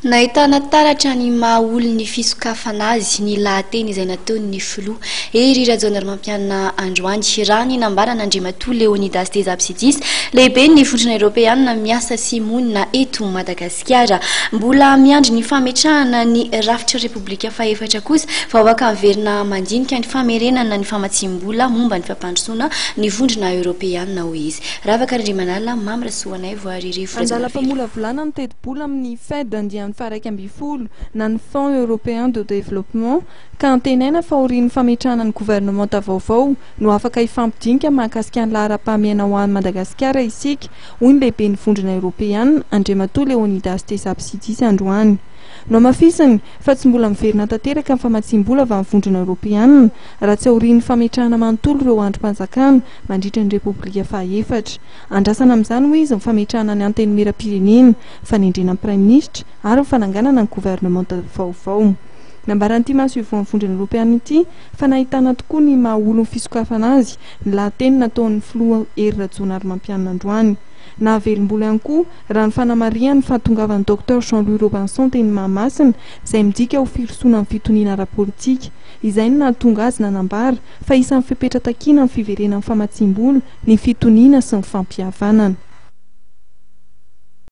Nahitana taratra ny maha olon'ny fisokafana azy ny lahateny izay nataon'ny filoha Hery Rajaonarimampianina androany, raha ny nambaran'Andriamatoa Leonidas Tezapsidis, lehiben'ny Vondrona Eoropeanina miasa sy monina eto Madagasikara. Mbola miandry ny fametrahana ny rafitra Repoblika fahefatra kosa vao afaka miverina mandinika ny famerenana ny famatsiam-bola momba ny fampandrosoana ny Vondrona Eoropeanina, hoy izy. Ravaka Randriamanalina, Mamy Rasoanaivo ary Rivo Rajaonarivelo. Andalam-pamolavolana ny tetibola amin'ny Fed andiany faha-11 na ny Fonds Européen de Développement ka antenaina fa aorian'ny fametrahana ny governemanta vaovao no afaka hifampidinika mahakasika ny laharam-pahamehana ho an'i Madagasikara isika, hoy ny lehiben'ny Vondrona Eoropeana, Andriamatoa Leonidas Tezapsidis androany. Nohamafisiny fa tsy mbola miverina tanteraka ny famatsiam-bola avy amin'ny Vondrona Eoropeana raha tsy aorian'ny fametrahana manontolo ireo andrim-panjakana mandritra ny Repoblika fahaefatra. Andrasana amin'izany, hoy izy, ny fametrahana ny Antenimierampirenena, fanendrena ny Praiminisitra ary ny fananganana ny governemanta vaovao. Nambaran'ity masoivohon'ny Vondrona Eoropeana ity fa nahitana tokoa ny maha olon'ny fisokafana azy ny lahateny nataon'ny filoha Hery Rajaonarimampianina androany. Nahavelom-bolo ihany koa raha ny fanamarihany ny fahatongavan'ny Docteur Jean Louis Robinson teny Mahamasina izay midika ho firosoana amin'ny fitoniana ara-politika. Izay no nahatonga azy nanambara fa isan'ny fepetra takiana amin'ny fiverenan'ny famatsiam-bola ny fitoniana sy ny fampihavanana.